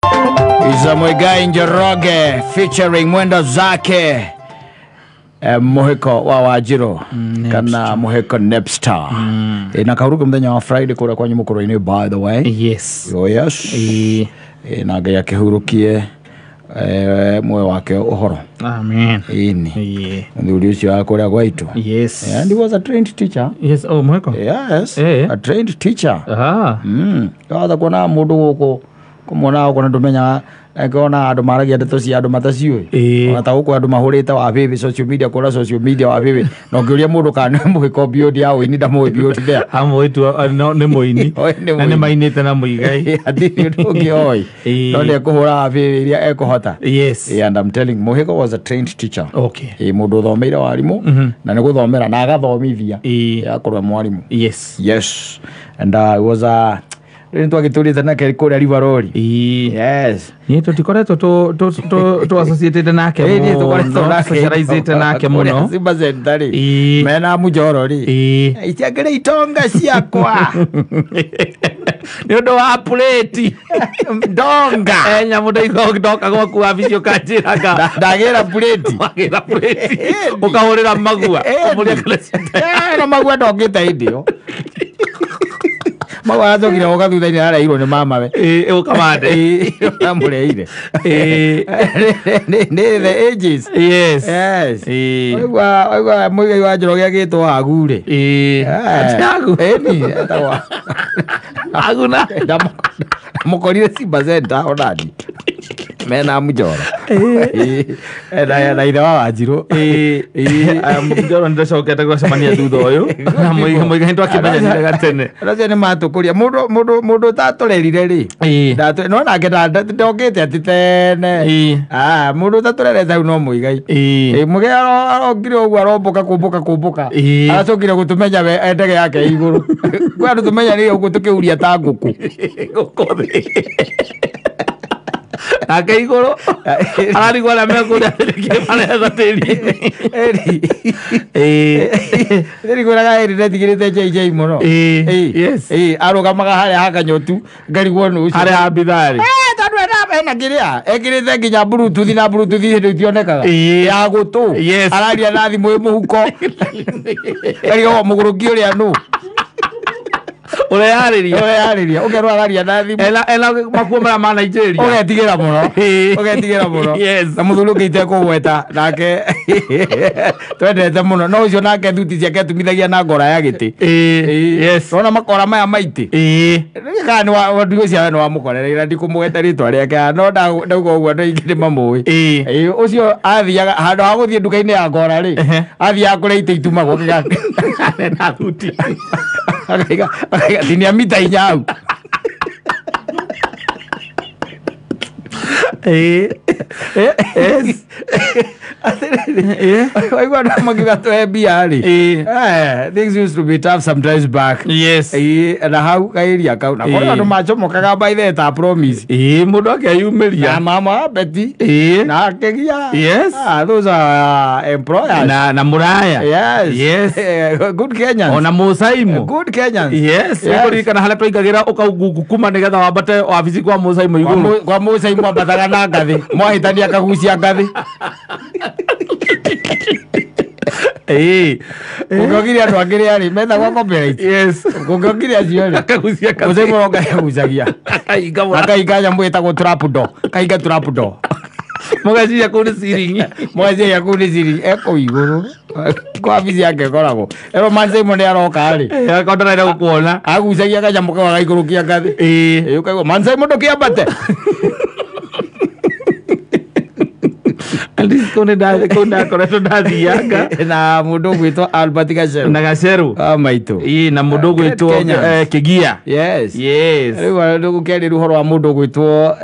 Isa Muigai Njoroge featuring Mwendo Zake, Muhiko wa Wanjiru kana Muhiko Nepstar. Na kahuruko muthenya wa Friday kura kwanyu mukuru-inĩ, by the way. Yes. Oh yes. Ĩĩ. Na Ngai akĩhurukie muoyo wake ũhoro. Amen. Ĩni. Ĩĩ. Mũthuri ũcio wa kũrĩa gwaitũ. Yes. And he was a trained teacher. Yes. Oh, Muhiko. Yes. Eh. A trained teacher. Ah. Wahota kuona mũndũ gũkũ kũmwona gũkũ nĩ ndũmenyaga angĩona andũ maragia ndeto cia andũ mataciũĩ. Ĩĩ. Ona ta gũkũ andũ mahũrĩte wa bĩbĩ social media, kũra social media wa bĩbĩ, na ũngĩũria mũndũ kana nĩ Mũhĩko Beyond ya ũini, ndamũĩ Beyond there. Amwe tu no nĩ mũini. Oi, nĩ Na nĩ mũini. mainĩte na Muigai. Hatirĩ ũndũ ũngĩ oĩ. Ĩĩ. No nĩ ekũhũra wa bĩbĩ iria ekũhota. Yes. Yeah, and I'm telling, Mũhĩko was a trained teacher. Okay. Ĩĩ, mũndũ ũthomeire warimũ na nĩ gũthomera na agathomithia. Ĩĩ. Akorwo mwarimũ. Yes. Yes. And it was a rĩu nĩtwagĩtũrĩte nake kũrĩa Rivarori. Ĩĩ. Yes. Niĩ tũtikoretwo tũ associated nake Ĩĩ, niĩ tũkoretwo mũno, nake socializĩte nake kũrĩa mũno. Simba Center rĩ. Ĩĩ. Mena Munjoro rĩ. Ĩĩ. Itiakĩrĩ itonga ciakwa. Nĩ ũndũ wa plate. Ndonga. Eh, nyamũ ndaigua ndoka gwaku wabici ũkanjĩraga. Ndagĩra plate. Wagĩra plate. Ĩĩ. Ũkahũrĩra magua. Ĩĩ. Ũmũria kana cia- Eh, no magua ndongĩte hĩndĩ ĩyo. Magua aracokire gũka thutha-inĩ areirwo nĩ mamawe. Ĩĩ, ũkamande. Ĩĩ, amũreire. Ĩĩ. Nĩ the ages. Yes. Yes. Ĩĩ. Waigua Muigai wa Njoroge agĩtwo Hagu rĩ. Ĩĩ. Atĩ Hagu? Ĩni, etagwo Hagu na. Ndamũkorire Simba Center onani mena Munjoro. Ĩĩ. Na ithe wa Wanjirũ. Ĩĩ, ĩĩ, aya, Mũnjoro nĩndacokete gwacemania thutha ũyũ na Mũigai nĩtwakĩmenyanire gatene. Andũ acio nĩ matũkũria mũndũ ũtatũrerire rĩ. Ĩĩ. No nake ndokĩte atĩ tene. Ĩĩ. Ah, mũndũ ũtatũrerete hau no Muigai. Ĩĩ. Ĩĩ, Muigai arokire ũguo arombũka kũmbũka kũmbũka. Ĩĩ. Aracokire gũtũmenya we e ndege yake ĩ igũrũ. Kwĩ andũ tũmenyanire ũguo tũkĩhuria ta ngũkũ. Gũkũ thĩ. Nake igũrũ ararigwo arĩa mekũrĩa nĩkĩ maretha tĩri-inĩ. Ĩni. Ĩĩ. Ĩni kwĩraga ĩni ndetigĩrĩte JJ mũno. Ĩĩ. Ĩĩ. Yes. Ĩĩ, arũgamaga harĩa hakanyotu ngarigwo nũ ũcio. Harĩa ha Bithari. Eh, tondũ ena kĩrĩa ekĩrĩte nginya bluetooth na bluetooth hĩndĩ itionekaga. Ĩĩ. Ya gũtũ. Yes. Araria na thimũ ĩ mũhuko. Ngarigwo mũgũrũki ũrĩa nũ. Ũreyarĩria. Ũreyarĩria ũkerwo araria na thimũ. Ena makuo marĩa ma Nigeria. Ũgetigĩra mũno. Ĩĩ. Ũgetigĩra mũno. Yes. Na mũthuri ũngĩ itekũgweta nake twendete mũno no ũcio nake thuti ciake atumithagia na ngora ya gĩtĩ. Ĩĩ. Yes. Wona makora maya maitĩ. Ĩĩ. Kana nĩ wa ndigwĩciria we nĩ wamũkorereire ndikũmũgweta rĩtwa rĩake no ndauga ũguo andũ aingĩ nĩ mamũĩ. Ĩĩ. Ĩĩ, ũcio athiaga handũ ha gũthiĩ nduka-inĩ ya ngora rĩ, Ehe. athiaga kũrĩa itĩ itumagwo Na thuti. Akaiga tinia mita inya hau. Ĩĩ. Yes. Atĩrĩrĩ, Ĩĩ. waigua andũ makiuga tũhe mbia rĩ. Ĩĩ. Eh, things used to be tough sometimes back. Yes. Ĩĩ, na hau kaĩria kau na kũrĩ Ĩĩ. andũ macomokaga by the ta promise. Ĩĩ, mũndũ akeyumĩria. Na mama wa Betty. Ĩĩ. Na akegia. Yes. Ah, those are employers. Na mũraya. Yes. Yes. Good Kenyans. Ona Mũcaimo. Good Kenyans. Yes. Yes. Ũkũririkana harĩa twaingagĩra ũkaungukuma nĩgetha wambate wabici kwa Mũcaimo Kwa igũrũ. Kwa Mũcaimo ambataga na ngathĩ. Mwahĩtania akagucia ngathĩ. Ĩĩ. Ũngĩokire andũ angĩ rĩa rĩ methagwo copyright. Yes. Ũngĩokire acio rĩ. Akagucia ngathĩ. Mũcaimo no ngathĩ agucagia. Akahinga mũrango. Akahinga nyamũ ĩtagwo trapdoor. Kahinga trapdoor. Mũgeciria kũu nĩ ceiling. Mũgeciria kũu nĩ ceiling ekũu igũrũ. Kwa wabici yake ĩkoragwo. Erwo Mũcaimo nĩ aroka rĩ. Ĩĩ, akorwo ndarenda gũkuona. Agucagia kanyamũ kau agaikũrũkia ngathĩ. Ĩĩ. Ĩĩ, ũkaigua Mũcaimo ndũkĩambate. At least kũu kũu ndakoretwo ndathianga. Na mũndũ ũgwĩtwo Albert Gaceru. Na Gaceru. Ah, maitũ. Ĩĩ, na mũndũ Great ũgwĩtwo Kenyans. Kĩgia. Yes. Yes. Rĩu ndũgũkĩarĩria ũhoro wa mũndũ ũgwĩtwo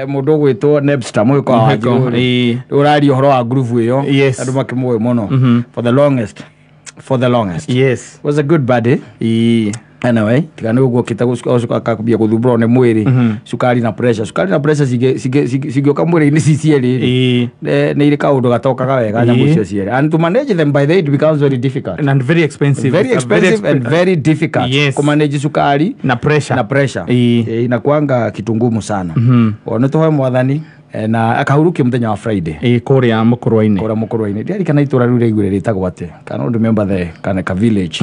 mũndũ ũgwĩtwo Nepster Mũhĩko wa Mũhĩko, Wanjiru rĩ. ĩĩ. Rĩu ũraria ũhoro wa groove ĩyo. Yes. Andũ makĩmũĩ mũno. For the longest. For the longest. Yes. Was a good buddy. Ĩĩ. Anyway, tiga nĩ ũguo ũkĩte gũcoka akambia gũthumbũrwo nĩ mwĩrĩ. Cukari na pressure, cukari na pressure cingĩũka mwĩrĩ-inĩ ci cierĩ rĩ, nĩ irĩ kaũndũ gatokaga wega nyamũ icio cierĩ, and to manage them, by the way, it becomes very difficult. And very expensive. Very expensive and very difficult. Kumanage sukari na pressure. Na pressure. Inakuanga kitu ngumu sana. O nĩ tũhoe Mwathani na akahurukie mũthenya wa Friday. Ĩĩ, kũrĩa mũkũrwa-inĩ. Kũrĩa mũkũrwa-inĩ. Ndiarikana itũra rĩu rĩaiguire rĩtagwo atĩa, kana don't remember the kana ka village.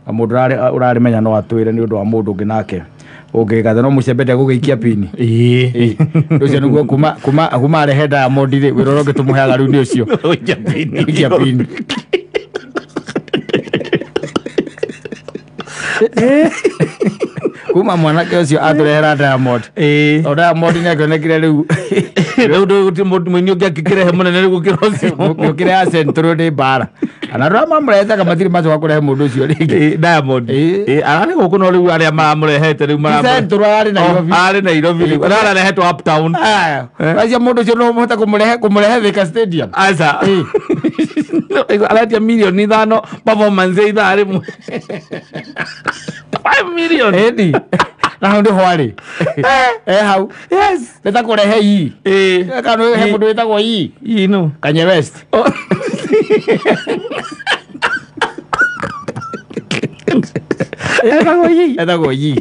Na mũndũ ũrarĩmenya no atwĩre nĩ ũndũ wa mũndũ ũngĩ nake ũngĩgatha no mũcembete gũgĩikia pini. Ũcio nĩguo kuma arehe Diamond rĩ, wĩra ũrĩa ũngĩ tũmũheaga rĩu nĩ ũcio. Gũikia pini. Gũikia pini. Kuma mwanake ũcio atũrehera Diamond, o Diamond nĩ akĩonekire rĩu. Rĩu gũtirĩ mũndũ mũini ũngĩ angĩkĩrehe mũnene rĩu gũkĩra ũcio. Gũkĩra ya Central nĩ mbara, ana andũ arĩa mamũrehete matirĩ macoka kũrehe mũndũ ũcio rĩngĩ. Diamond. Ararĩ gũkũ, no rĩu arĩa maramũrehete rĩu Central ararĩ Nairobi. Arĩ Nairobi rĩu. Arĩa ararehetwo uptown. Aya, acio mũndũ ũcio no mũhote kũmũrehe Thika Stadium. Aca. Aretia mirioni 5 performance ya ithaa rĩmwe. 5 million. Ĩni na hau nĩho arĩ, hau. Nĩ ta kũrehe ii kana he mũndũ wĩtagwo ii. Ii no. Kanye West. Etagwo ii. Etagwo ii,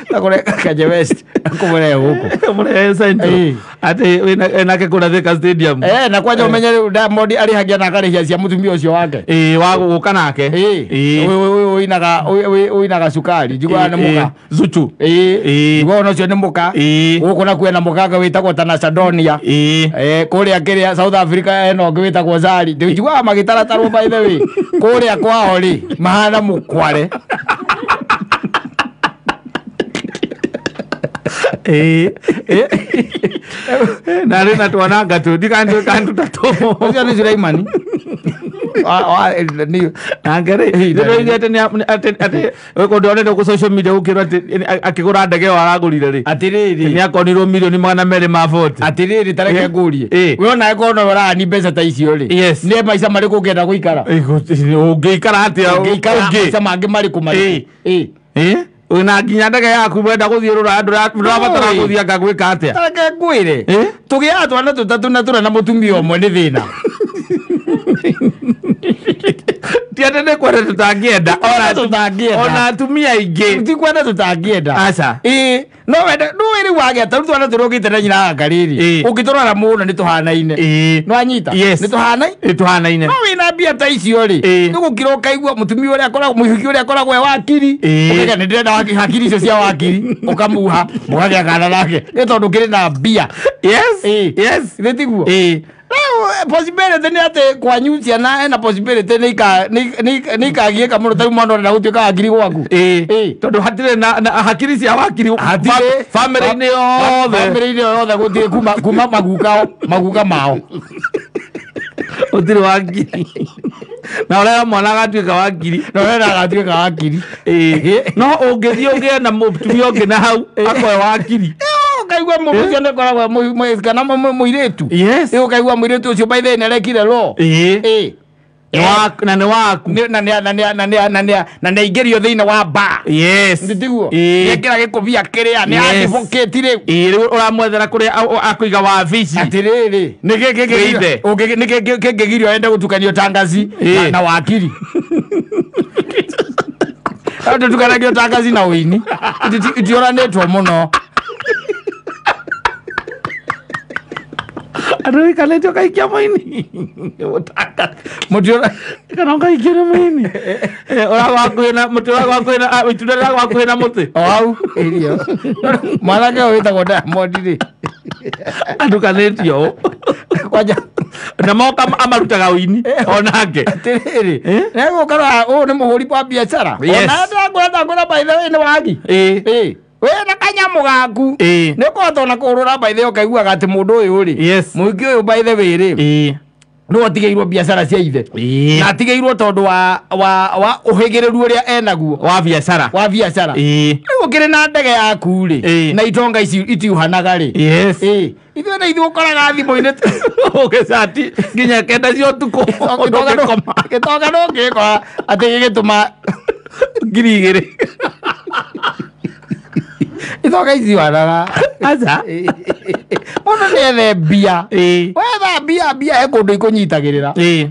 ta kũrehe Kanye West kũmũrehe gũkũ. Mũrehe Central. Atĩ wĩnake kũrĩa Thika Stadium. Na kwanja ũmenye rĩu Diamond arĩhagia na akarĩhia cia mũtumia ũcio wake. Wa gũka nake. Ũyũ ũinaga cukari, njiguaga nĩ mũka. Zuchu. Njiguaga ona ũcio nĩ mũka. Gũkũ nakuo ena mũkanga wĩtagwo Tanashadonia. Kũrĩa kĩrĩa South Africa ena ũngĩ wĩtagwo Zari. Njiguaga magĩtaratarwo, by the way, kũrĩa kwao rĩ mahana mũkware. Na rĩ na twana ngatũ ndikandu kandu tatũ. Ũcio nĩ Suleimani. Nake rĩ ndĩroigire atĩ atĩ kũndũ onete gũ social media gũkĩrwo atĩ akĩgũra ndege ĩyo aragũrire rĩ, Atĩrĩrĩ, nĩ akonirwo mirioni 240. Atĩrĩrĩ, tareke ngũrie. We onawe korwo no ũrani mbeca ta icio rĩ, nĩ maica marĩkũ ũngĩenda gũikara? Ũngĩikara atĩa? Ũngĩikara Ũngĩ? maica mangĩ marĩkũ marĩkũ? Na nginya ndege yaku wenda gũthiĩ rũraya ndũrabatara Oi. gũthiĩ anga gwĩka atĩa? Tareke ngwĩre, tũgĩaga twana tũtatũ na tũrĩ na mũtumia ũmwe nĩ thĩna. Ti atĩ nĩ kwenda tũtangĩenda. Ona tũtangĩenda. Ona atumia aingĩ. Ti kwenda tũtangĩenda. Aca. Ĩĩ, no wende ndũĩ rĩu wagĩa ta rĩu twana tũrĩa ũgĩte na nyina anga rĩrĩ, ũngĩtũrora mũno nĩ tũhanaine. Nĩ wanyita? Yes. Nĩ tũhanaine. Ĩĩ, tũhanaine. No wĩna mbia ta icio rĩ, nĩ gũkira ũkaigua mũtumia ũrĩa akoragwo, mũhiki ũrĩa akoragwo e wakiri, ũkaiga nĩ ndĩrenda hakiri icio cia wakiri, ũkamuha mũkagĩa kana nake nĩ tondũ ũkĩrĩ na mbia. Nĩ tiguo? Rĩu possibility nĩ atĩ kwanyu ciana ena possibility nĩ ikagiĩka mũno ta rĩu mwana ũrenda gũtuĩka wakiri gwaku. Tondũ hatirĩ na hakiri cia wakiri Hatirĩ. Family-inĩ yothe. Family-inĩ yothe gũtirĩ, kuma maguka mao. Gũtirĩ wakiri na ũrera mwana agatuĩka wakiri. Na ũrenda agatuĩka wakiri. No ũngĩthiĩ ũgĩe na mũtumia ũngĩ na hau akoe wakiri. Ũkaigua mũndũ ũcio nĩ akoragwo kana mũirĩtu. Ũkaigua mũirĩtu ũcio, by the way, nĩ arekire law. Na nĩ waku. Na nĩ aingĩrio thĩinĩ wa bar. Nĩ tiguo? Nĩekĩra gĩkũbia kĩrĩa nĩ advocate rĩu. Rĩu ũramwethera kũrĩa akũiga wabici. Atĩrĩrĩ, nĩ Gĩithe. nĩ kĩngĩgirio ende gũtukanio tangazi na wakiri? Tũtukanagio tangazi na ũini. Itioranĩtwo mũno. Andũ ikanĩte ũkaikia mũini. Mũtiora Kana ũkaikia nĩ mũini. Ũragwa hakuhĩ na mũtĩ, ũragwa hakuhĩ na itunda rĩragwa hakuhĩ na mũtĩ. O hau irio mwanake ũyũ wĩtagwo Diamond rĩ, Andukanĩtio ũũ. Kwanja Na moka amarutaga ũini onake. Atĩrĩrĩ, nĩgũkorwo ũyũ nĩ mũhũri wa biacara. Ona ndangũra ndangũra, by the way, nĩ wagi. Wĩna kanyamũ gaku nĩ ũkũhota ona kũhũrũra, by the way, ũkaiguaga atĩ mũndũ ũyũ rĩ, mũingĩ ũyũ, by the way rĩ, nĩwe atigĩirwo biacara cia ithe, na atigĩirwo tondũ wa ũhĩgĩrĩru ũrĩa enaguo wa biacara. Wa biacara. Rĩu ũkĩrĩ na ndege yaku rĩ, na itonga ici itiuhanaga rĩ. Ithuĩ na ithuĩ ũkoraga thimũ-inĩ Ũgĩcati nginya 9 cia ũtukũ. Gĩtonga no ngĩkora atĩ gĩgĩtũma 2,000. Ithoka iciwanaga. Aca. Mũndũ nĩ ethe mbia. Ĩĩ. Wetha mbia mbia he kũndũ ikũnyitagĩrĩra. Ĩĩ.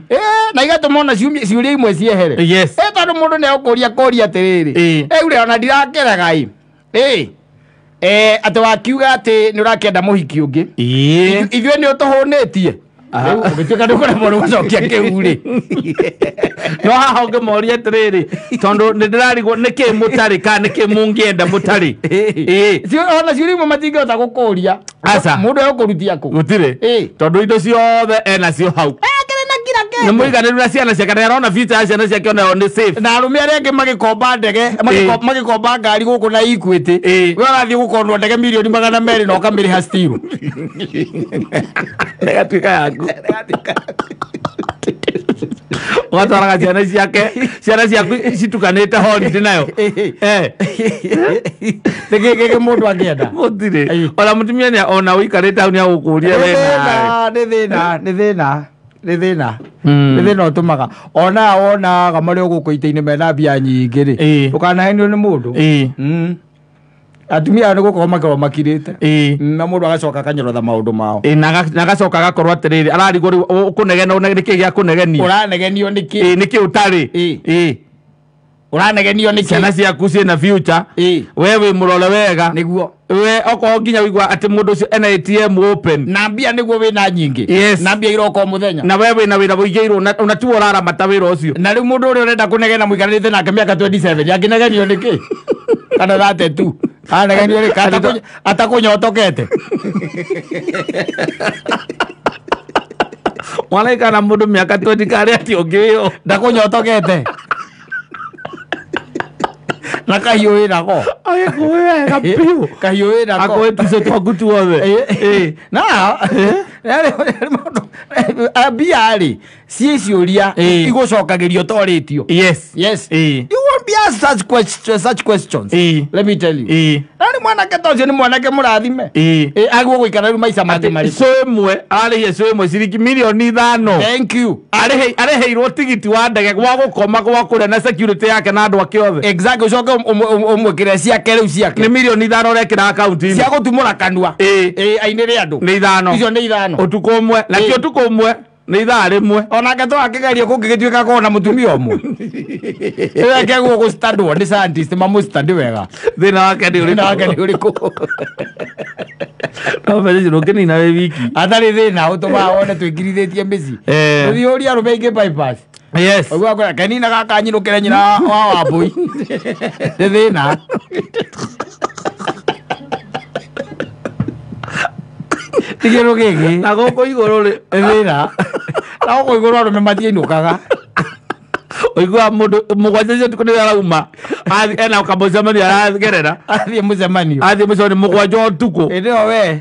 Na igatũma ona ciũria imwe ciehere. Yes. Tondũ mũndũ nĩ egũkũria kũria atĩrĩrĩ. Ĩĩ. Rĩu rĩ ona ndirakĩrega ĩ. Ĩĩ. Atĩ wakiuga atĩ nĩ ũrakĩenda mũhiki ũngĩ. Ĩĩ. Ithuĩ nĩ ũtũhũnĩtie. Rĩu ũgĩtuĩka nĩ ũkũremwo nĩ gũcokia kĩu rĩ. No haha ũngĩmoria atĩrĩrĩ tondũ nĩ ndĩrarigwo nĩkĩ mũtarĩ kana nĩkĩ mũngĩenda mũtarĩ. Ĩĩ. Ona ciũria imwe matingĩhota gũkũria. Aca. Mũndũ egũkũrutia kũ? Gũtirĩ. Ĩĩ. Tondũ indo ciothe enacio hau. Akĩrĩ na kira Nĩ kĩndũ. mũiganĩru na ciana ciake na arona future ya ciana ciake onayo nĩ safe. Na arũme arĩa angĩ magĩkomba ndege, magĩkomba ngari gũkũ na Equity. Ĩĩ. We ũrathiĩ gũkonwo ndege 200,000,000 na ũkamĩrĩha still. Ĩgatuĩka yaku. Ũgatwaraga ciana ciake, ciana ciaku citukanĩte holiday nayo. Nĩkĩ gĩkĩ mũndũ angĩenda? Gũtirĩ. Ona mũtumia nĩ ona ũikarĩte hau nĩ agũkũria we nawe. Nĩ thĩna, nĩ thĩna, nĩ thĩna. Nĩ thĩna ũtũmaga. Ona wonaga marĩ o gũkũ itĩ-inĩ mena mbia nyingĩ rĩ. Ĩĩ. Ndũkanahenio nĩ mũndũ. Ĩĩ. Atumia aya nĩ gũkorwo makorwo makirĩte. Ĩĩ. Na mũndũ agacoka akanyorotha maũndũ mao. Ĩĩ, na agacoka agakorwo atĩrĩrĩ ararigwo rĩu ũkũnegena nĩkĩ gĩa kũnegenia. Ũranegenio nĩkĩ? Ĩĩ, nĩkĩ ũtarĩ? Ĩĩ. Ĩĩ. Ũranegenio nĩkĩ? Ciana ciaku ciĩna future. Ĩĩ. We wĩ mũrore wega. Nĩguo. We okorwo nginya wĩigua atĩ mũndũ ũcio ena ATM open. Na mbia nĩguo wĩna nyingĩ. Yes. Na mbia iroka o mũthenya. Na we wĩna wĩra wũigĩirwo na tiwe ũraramata wĩra ũcio. Na rĩu mũndũ ũrĩa ũrenda kũnegena mũikarĩte nake mĩaka 27 angĩnegenio nĩkĩ? Kana 32. Anegenio nĩkĩ? Atakũnyotokete. Mwaraikara na mũndũ mĩaka 20 karĩ atĩ ũngĩ wĩyo. Ndakũnyotokete. Na kahiũ wĩnako. Agĩkũĩ wega biũ. Kahiũ wĩnako. Akũĩ tuico twaku tuothe. Ĩĩ. Na mbia rĩ ciĩ ciũria Ĩĩ. igũcokagĩrio torĩtio. Yes. Yes. Ĩĩ. You won't be asked such questions. Ĩĩ. Let me tell you. Ĩĩ. Na nĩ mwanake ta ũcio nĩ mwanake mũrathime. Ĩĩ. Ĩĩ, agwo gũikara rĩu maica mangĩ marĩkũ? Cũ ĩmwe ararĩhia cũ ĩmwe ciringi 5,000,000. Thank you. Arĩhĩirwo tigiti wa ndege gwa gũkoma gwa kũrĩa na security yake na andũ ake othe. Exactly, ũcoke ũmwĩkĩre ciake rĩu ciake. Nĩ 5,000,000 ũrekĩra akaunti-inĩ. Cia gũtumũra kanua. Ĩĩ. Ĩĩ, ainĩre andũ. Nĩ 5. Icio nĩ 5. Ũtukũ ũmwe. Na ti Ĩĩ. ũtukũ ũmwe. Nĩ ithaa rĩmwe. Onake twakĩgeria kũngĩgĩtuĩka korwo na mũtumia ũmwe. Reke gũgũstandwo nĩ scientist mamũstandi wega. Thĩna wake nĩ ũrĩkũ? Thĩna wake nĩ ũrĩkũ? No mbeca icio ndũngĩnina wĩ wiki. Atarĩ thĩna ũtũmaga wone twĩkirithĩtie mĩciĩ. Tũthiĩ ũrie arũme aingĩ bypass. Yes. Ũguo akwĩra kenina gaka nyinũkĩre nyina wa Wambũi. Nĩ thĩna. Ti kĩndũ gĩkĩ. Na gũkũ igũrũ rĩ. Nĩ thĩna. Na gũkũ igũrũ arũme matiinũkaga. Ũiguaga mũndũ mũgwanja cia ũtukũ nĩwe arauma. Athiĩ ena kamũcemanio aragerera. Athiĩ mũcemanio. Athiĩ mũcemanio mũgwanja ũtukũ. Hĩndĩ ĩyo we.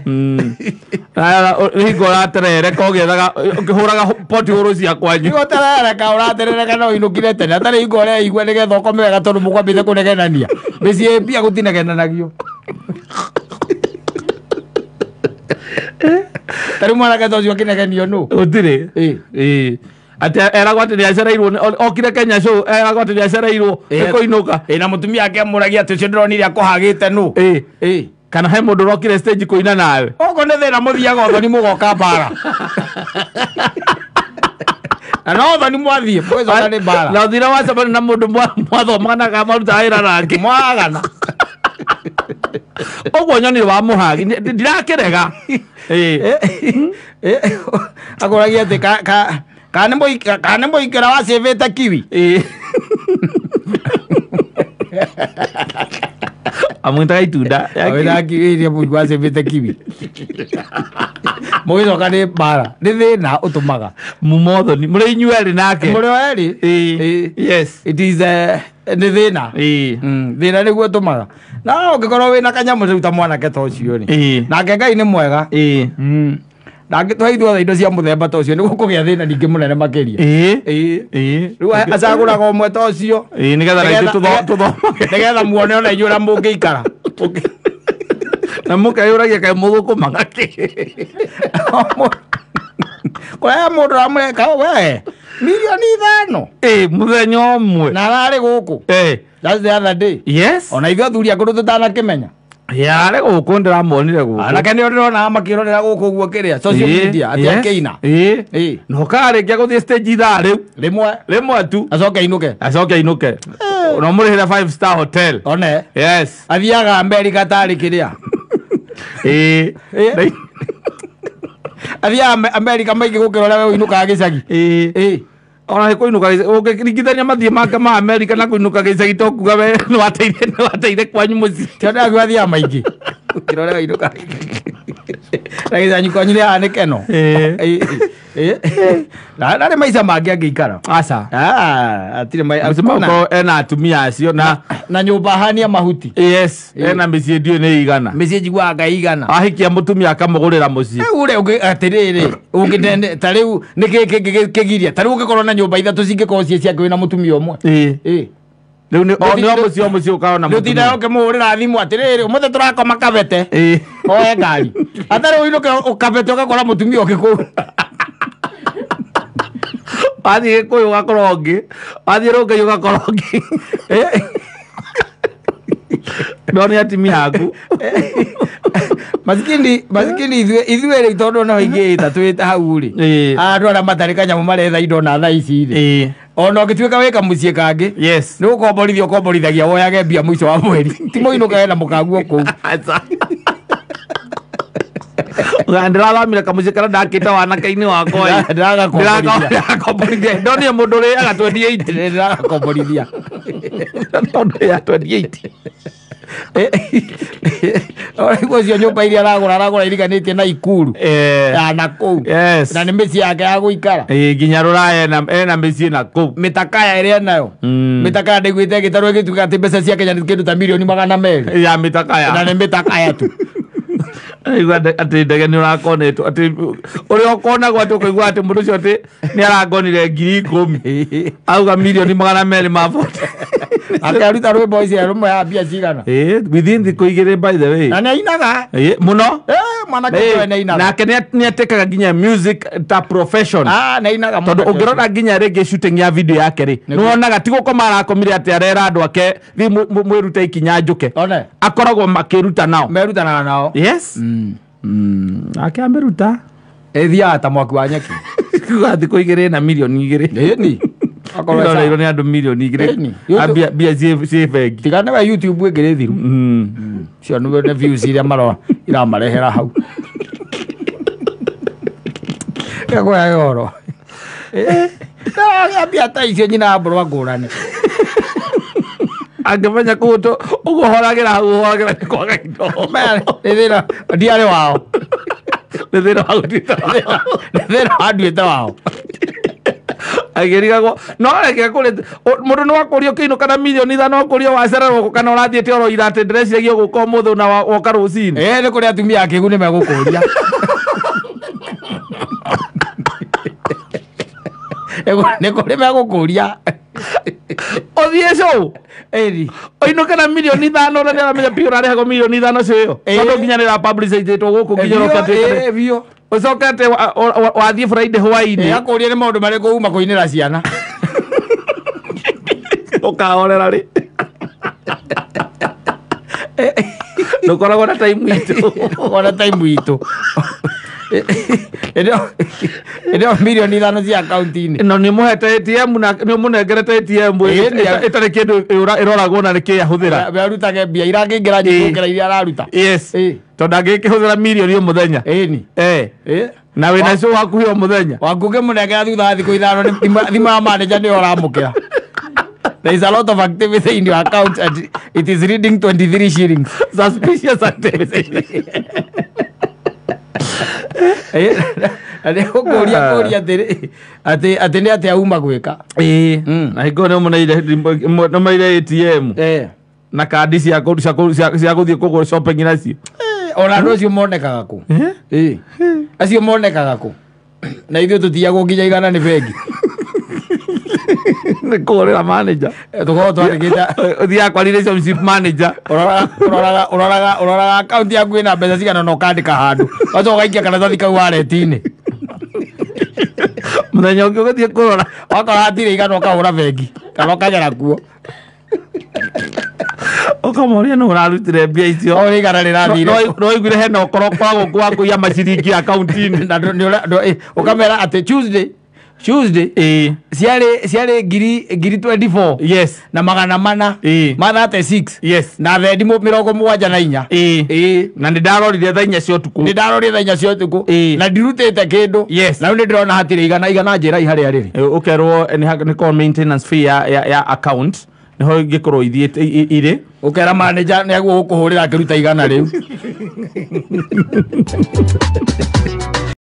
Hingo ũraterereka ũgĩethaga ũkĩhũraga poti hũrũ cia kwanyu. Nĩguo ũterereka ũraterereka no ũinũkire tene. Atarĩ hingo ũreigua nĩgetha ũkome wega tondũ mũkwambĩte kũnegenania. Mĩciĩ mbia gũtinegenanagio. Tarĩu mwanake ta ũcio akĩnegenio nũ? Gũtirĩ. Ĩĩ. Ĩĩ. Atĩ eragwo atĩ nĩacereirwo okire Kenya show eragwo atĩ nĩacereirwo nĩ kũinũka. Ĩĩ, na mũtumia ake amũragia atĩ ũcio ndĩronire akũhagĩte nũ? Ĩĩ. Ĩĩ. Kana he mũndũ ũrokire stage kũina nawe. Okorwo nĩ thĩna mũthiaga ũthoni mũgoka mbara. Na no ũthoni mwathiĩ mũgĩcoka nĩ mbara. Na ũthire wacemania na mũndũ mwathomaga na kana marutaga wĩra nake. Mwagana. Ũguo nyonire wa mũhagi ndirakĩrega. Ĩĩ. Akũragia atĩ kana nĩ mũikĩra wacĩvĩte kiwi. Ĩĩ. Amwĩtaga itunda. Amwĩtaga kiwi iria mũigua wacĩvĩte kiwi. Mũgĩcoka nĩ mbara. Nĩ thĩna ũtũmaga. Mumothoni. Mũrĩ inyuĩ erĩ nake. Mũrĩ o erĩ? Ĩĩ. Yes. It is nĩ thĩna. Ĩĩ. Thĩna nĩguo ũtũmaga. Na ũngĩkorwo wĩna kanyamũ rĩu ta mwanake ta ũcio rĩ. Ĩĩ. Nake Ngai nĩ mwega. Ĩĩ. Ndangĩtũhe ithuothe indo cia mũthemba ta ũcio nĩguo kũgĩa thĩna ningĩ mũnene makĩria. Ĩĩ. Ĩĩ. Ĩĩ. Rĩu acagũraga ũmwe ta ũcio. Ĩĩ, nĩgetha na ithuĩ tũthomage. Nĩgetha muone ona inyuĩ ũrĩa mũngĩikara. Na mũkeyũragia kaĩ mũthũkũmaga kĩ. Kũrĩa mũndũ ũramũreka we 5,000,000. Ĩĩ, mũthenya ũmwe. Na ararĩ gũkũ. Ĩĩ. That's the other day. Yes. Ona ithuĩ athuri akũrũ tũtanakĩmenya. Yarĩ gũkũ ndĩramuonire gũkũ. Anake nĩo ndĩrona makĩrorera gũkũ ũguo kĩrĩa social media atĩ akĩina. Ĩĩ. Na ũkarĩkia gũthiĩ stage ithaa rĩu Rĩmwe rĩmwe tu acoke ainũke. Acoke ainũke. Na ũmũrĩhĩre 5 star hotel. One. Yes. Athiaga Amerika tarĩ kĩrĩa. Ĩĩ. Ĩĩ. Athiaga Amerika maingĩ gũkĩra ũrĩa we ũinũkaga gĩcagi. Ĩĩ. Ĩĩ. Ona kũinũka ũngĩringithania mathiĩ make ma Amerika na kũinũka gĩcagi to kuga we nĩwateire kwanyu mũciĩ. Tondũ ndĩraigua athiaga maingĩ gũkĩra ũrĩa we ũinũkaga na gĩcagi kwanyu nĩ haha nĩ keno. Ĩĩ. Ĩĩ. Na narĩ maica mangĩ angĩikara. Aca. Ah, atirĩ Mũciĩ kuna. ena atumia acio na Na nyũmba hania mahuti. Yes, ena mĩciĩ ndiũĩ nĩ igana. Mĩciĩ njiguaga ngai igana. Ahikia mũtumia akamũgũrĩra mũciĩ. Rĩu ũrĩa ũngĩ atĩrĩrĩ ũngĩtende ta rĩu nĩkĩ kĩngĩ kĩgiria ta rĩu ũngĩkorwo na nyũmba ithatũ cingĩkorwo ciĩ ciake wĩna mũtumia ũmwe. Ĩĩ. Ĩĩ. Rĩu nĩ o nĩ o mũciĩ o mũciĩ ũkoragwo na Nĩ ũtindaga mũtumia. ũkĩmũhũrĩra thimũ atĩrĩrĩ ũmũthĩ tũrakoma kabete. Ĩĩ. Oe ngari. Atarĩ ũinũke ũkabete ũgakora mũtumia ũngĩ kũu. Wathiĩ Gĩkũyũ ũgakora ũngĩ, wathiĩ Rũngai ũgakora ũngĩ. No nĩ atumia aku. Masikini masikini ithuĩ rĩu tondũ no ingĩ ĩta twĩ hau rĩ. Ĩĩ. Andũ arĩa matarĩ kanyamũ maretha indo na thaa ici rĩ. Ĩĩ. Ona ũngĩtuĩka wĩ kamũciĩ kangĩ. Yes. Nĩ gũkomborithia ũkomborithagia woyage mbia mũico wa mweri. Ti mũinũkage na mũkaguo kũu. Aca. Ndĩrathamire kamũciĩ karĩa ndakĩte wanake-inĩ wakwa ĩ. Ndĩragakomborithia. Ndĩragakomborithia. Ndonire mũndũ ũrĩaga 28. Ndĩragakomborithia. Mũndũ ũrĩaga 28. Rĩu ũcio nyũmba iria aragũra aragũra iriganĩtie na Ikuru. Eh. Ya na kũu. Yes. Na nĩ mĩciĩ yake ya gũikara. Ĩĩ, nginya rũraya ena mĩciĩ na kũu. Mĩtakaya ĩrĩa enayo. Mĩtakaya ndaiguĩte ĩgĩtarwo ĩgĩtuĩka atĩ mbeca cia Kenya nĩ kĩndũ ta mirioni 200. Ya mĩtakaya. Na nĩ mĩtakaya tu. Aigua atĩ ndege nĩ ũrakonetwo atĩ ũrĩa ũkonagwo atĩ ũkaigua atĩ mũndũ ũcio atĩ nĩ arangonire 10,000 auga mirioni 240. Akĩaruta rwĩmbo icio rũmwe ya mbia cigana. Ĩĩ, within thikũ igĩrĩ by the way. Na nĩ ainaga. Ĩĩ, mũno. Mwanake ũcio nĩ ainaga. Nake nĩ atĩkaga nginya music ta profession. Ah, nĩ ainaga Tondũ mwanake ũcio. ũngĩrora nginya rĩngĩ shooting ya video yake rĩ, Nĩguo. nĩwonaga ti gũkoma arakomire atĩ arera andũ ake thiĩ mwĩrute ikinya njũke. One. Akoragwo makĩruta nao. Merutanaga nao. Yes. Ake amĩruta. Ĩthiaga ta mwaki wa nyeki. Kuga thikũ igĩrĩ na mirioni 2. Ĩni. Akorwo Iroreirwo nĩ andũ mirioni 2. Ĩni. Mbia ciĩ bengi. Tiga nĩwe YouTube ĩngĩrĩ thiru. Cio nĩwe nĩ views iria marora iramarehera hau. Gakũhe ũhoro. Ndagĩa mbia ta icio nyina ambũrwo ngũrane. Angĩmenya kũu ũguo ũhoragĩra hau ũhoragĩra nĩ kwaga indo. Nĩ thĩna ndiarĩ wao. Nĩ thĩna wa gũtuĩka wao. Nĩ thĩna wa nduĩte wao. Agĩrigagwo no reke kũrĩ mũndũ nĩ wakũrio kĩinũka na mirioni 5 ũkũrio wacererwo kana ũrathiĩte oro ira atĩ ndĩreciragia gũka ũmũthĩ na woka rũcinĩ. Ĩĩ nĩ kũrĩ atumia akĩgu nĩ megũkũria. Nĩ kũrĩ megũkũria. Ũthiĩ show. Ĩni. Ũinũke na mirioni 5 na nĩaramenya biũ ũrarĩhagwo mirioni 5 cio ĩyo. Ĩĩ. Tondũ nginya nĩ ĩrapublicitĩtwo gũkũ nginya ũroka atuĩke Ĩĩ biũ. ũcoke atĩ wathiĩ Friday hwaĩ-inĩ. Akũrie nĩ maũndũ marĩkũ uma kũinĩra ciana. Ũkahorera rĩ. Ndũkoragwo na time itũ. Ona time itũ. Ĩno mirioni 5 cia akaunti-inĩ. No nĩ mũhete ATM na nĩ ũmũnengerete ATM Ĩĩ, nĩ- ĩtarĩ kĩndũ ĩroragwo na nĩkĩ ahũthĩra. We arutage mbia irangĩingĩra nyingĩ gũkĩra iria araruta. Yes. Ĩĩ. Tondũ angĩkĩhũthĩra mirioni o mũthenya. Ĩni. Eh. Ĩĩ. Na wĩna show hakuhĩ o mũthenya. Waku ũngĩmũnengera thutha wa thikũ 5 thimũ ya manager nĩyo ũramũkĩra. There is a lot of activity in your account and it is reading 23 shillings. Suspicious activity. Nĩ ũkũria kũria atĩrĩ atĩ atĩ nĩ atĩa uma gwĩka. Ĩĩ. Na hingo nĩ ũmũneire ATM na kandi cia gũthiĩ kũgũra shopping nacio. Ona andũ acio monekaga kũ? Ĩĩ. Acio monekaga kũ? Na ithuĩ tũtiyagwo nginya igana nĩ bengi. Nĩ kũgũrĩra manager. Tũkoragwo twandĩkĩte Ũthiaga kwa relationship manager. ũroraga akaunti yaku ĩna mbeca cigana na ũkandĩka handũ. Ũgacoka ũgaikia karatathi kau wareti-inĩ. Mũthenya ũngĩ ũgĩthiĩ kũrora. Wakora hatirĩ igana ũkahũra bengi kana ũkagera kuo. Ũkamoria nũ ũrarutire mbia icio. O igana rĩrathire. No iguire hena ũkoro ũkoragwo kuo wa kũiya maciringi akaunti-inĩ. Na ũkamera atĩ Tuesday ciarĩ ngiri 24 na 400 ma 36 na thendi 74. Na nĩ ndarorire thaa 4 cia ũtukũ. Nĩ ndarorire thaa 4 cia ũtukũ. Na ndirutĩte kĩndũ. Na rĩu nĩ ndĩrona hatirĩ igana njĩra harĩa rĩrĩ. Ũkerwo nĩ korwo maintenance fee ya account nĩho ingĩkorwo ithiĩte irĩ. Ũkera manager nĩ aguo gũkũhũrĩra akĩruta igana rĩu.